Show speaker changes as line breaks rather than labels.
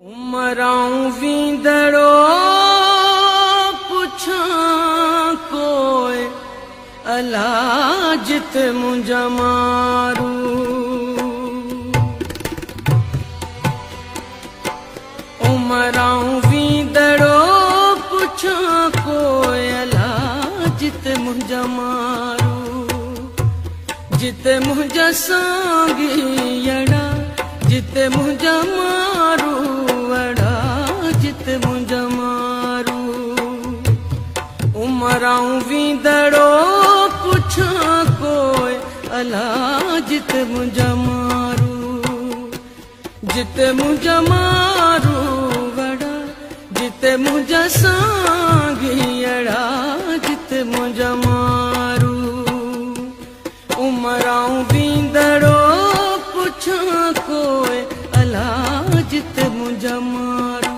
उमराऊं वींदड़ो पुछां कोई अला जित मुंहिंजा मारू। उमराऊं वींदड़ो पुछां कोई अला जित मुंहिंजा मारू। जिते मुंहिंजा सांगीअड़ा जिते मुंहिंजा मारू अड़ा जिते मुंहिंजा मारू। उमराऊं वींदड़ो पुछां कोई अला जिते मुंहिंजा मारू। जिते मुंहिंजा मारू वड़ा जिते मुंहिंजा सांगीअड़ा जिते मुंहिंजा मारू। उमराऊं वींदड़ो पुछां कोई अला जिते मुंहिंजा मारू।